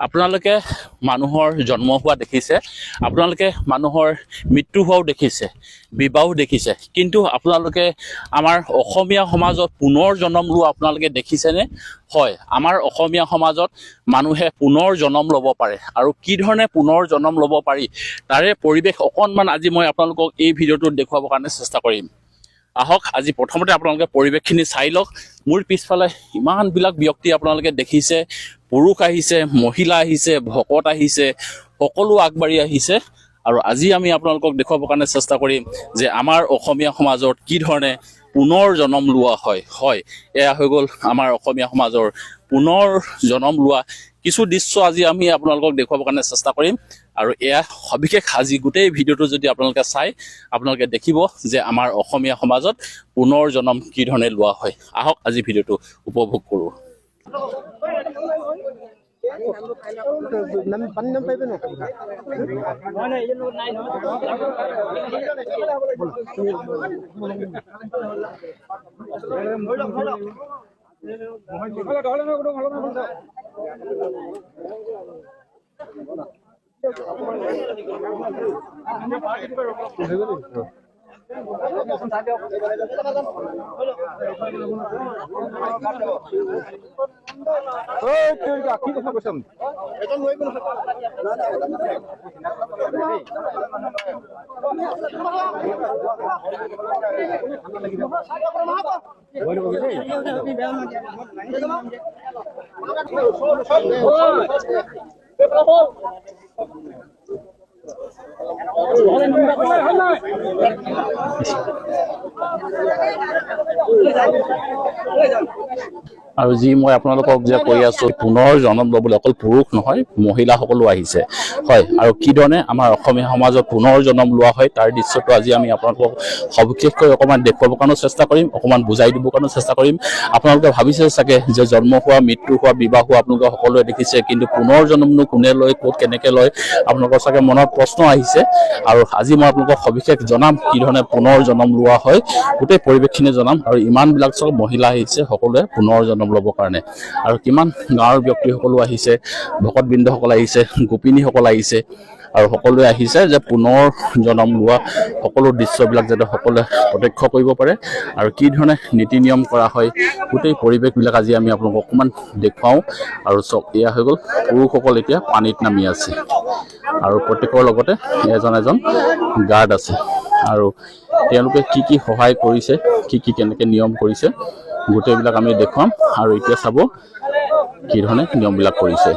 আপোনালোকে মানুহৰ জন্ম হোৱা দেখিছে, আপোনালোকে মানুহৰ মৃত্যু হোৱাও দেখিছে, বিবাহো দেখিছে, কিন্তু আপোনালোকে আমাৰ অসমীয়া সমাজত পুনৰ জন্ম লোৱা আপোনালোকে দেখিছেনে? হয়, আমাৰ অসমীয়া সমাজত মানুহে পুনৰ জন্ম ল'ব পাৰে আৰু কি ধৰণে পুনৰ জন্ম ল'ব পাৰি, তাৰে পৰিৱেশ অকণমান আজি মই আপোনালোকক এই ভিডিঅ'টোত দেখুৱাবৰ কাৰণে চেষ্টা কৰিম। আহক, আজি প্ৰথমতে আপোনালোকে পৰিৱেশখিনি চাই লওক। মোৰ পিছফালে ইমানবিলাক ব্যক্তি আপোনালোকে দেখিছে। পুৰুষ আহিছে, মহিলা আহিছে, ভকত আহিছে, সকলো আগবাঢ়ি আহিছে। আৰু আজি আমি আপোনালোকক দেখুৱাবৰ কাৰণে চেষ্টা কৰিম যে আমাৰ অসমীয়া সমাজত কি ধৰণে পুনৰ জন্ম লোৱা হয়। হয়, এয়া হৈ গ'ল আমাৰ অসমীয়া সমাজৰ পুনৰ জন্ম লোৱা কিছু দৃশ্য আজি আমি আপোনালোকক দেখুৱাবৰ কাৰণে চেষ্টা কৰিম। আৰু এয়া সবিশেষ আজি গোটেই ভিডিঅ'টো যদি আপোনালোকে চাই, আপোনালোকে দেখিব যে আমাৰ অসমীয়া সমাজত পুনৰ জন্ম কি ধৰণে লোৱা হয়। আহক, আজি ভিডিঅ'টো উপভোগ কৰোঁ। নাম পানী নাম পাইবে না। কি কথা কৈছ? আৰু যি মই আপোনালোকক যে কৈ আছো, পুনৰ জন্ম ল'বলৈ অকল পুৰুষ নহয়, মহিলাসকলো আহিছে। হয়, আৰু কি ধৰণে আমাৰ অসমীয়া সমাজত পুনৰ জন্ম লোৱা হয়, তাৰ দৃশ্যটো আজি আমি আপোনালোকক সবিশেষকৈ অকণমান দেখুৱাবৰ কাৰণেও চেষ্টা কৰিম, অকণমান বুজাই দিবৰ কাৰণেও চেষ্টা কৰিম। আপোনালোকে ভাবিছে চাগে যে জন্ম হোৱা, মৃত্যু হোৱা, বিবাহ হোৱা আপোনালোকে সকলোৱে দেখিছে, কিন্তু পুনৰ জন্মনো কোনে লয়, ক'ত কেনেকৈ লয়, আপোনালোকৰ চাগে মনত প্ৰশ্ন আহিছে। আৰু আজি মই আপোনালোকক সবিশেষ জনাম কি ধৰণে পুনৰ জন্ম লোৱা হয়, গোটেই পৰিৱেশখিনি জনাম। আৰু ইমানবিলাক চব মহিলা আহিছে সকলোৱে পুনৰ জন্ম ল'বৰ কাৰণে। আৰু কিমান গাঁৱৰ ব্যক্তিসকলো আহিছে, ভকতবৃন্দসকল আহিছে, গোপিনীসকল আহিছে, আৰু সকলোৱে আহিছে যে পুনৰ জন্ম লোৱা সকলো দৃশ্যবিলাক যাতে সকলোৱে প্ৰত্যক্ষ কৰিব পাৰে আৰু কি ধৰণে নীতি নিয়ম কৰা হয়, গোটেই পৰিৱেশবিলাক আজি আমি আপোনালোকক অকণমান দেখুৱাওঁ। আৰু চাওক, এয়া হৈ গ'ল, পুৰুষসকল এতিয়া পানীত নামি আছে আৰু প্ৰত্যেকৰ লগতে এজন এজন গাৰ্ড আছে। আৰু তেওঁলোকে কি কি সহায় কৰিছে, কি কি কেনেকৈ নিয়ম কৰিছে, গোটেইবিলাক আমি দেখুৱাম। আৰু এতিয়া চাব কি ধৰণে নিয়মবিলাক কৰিছে।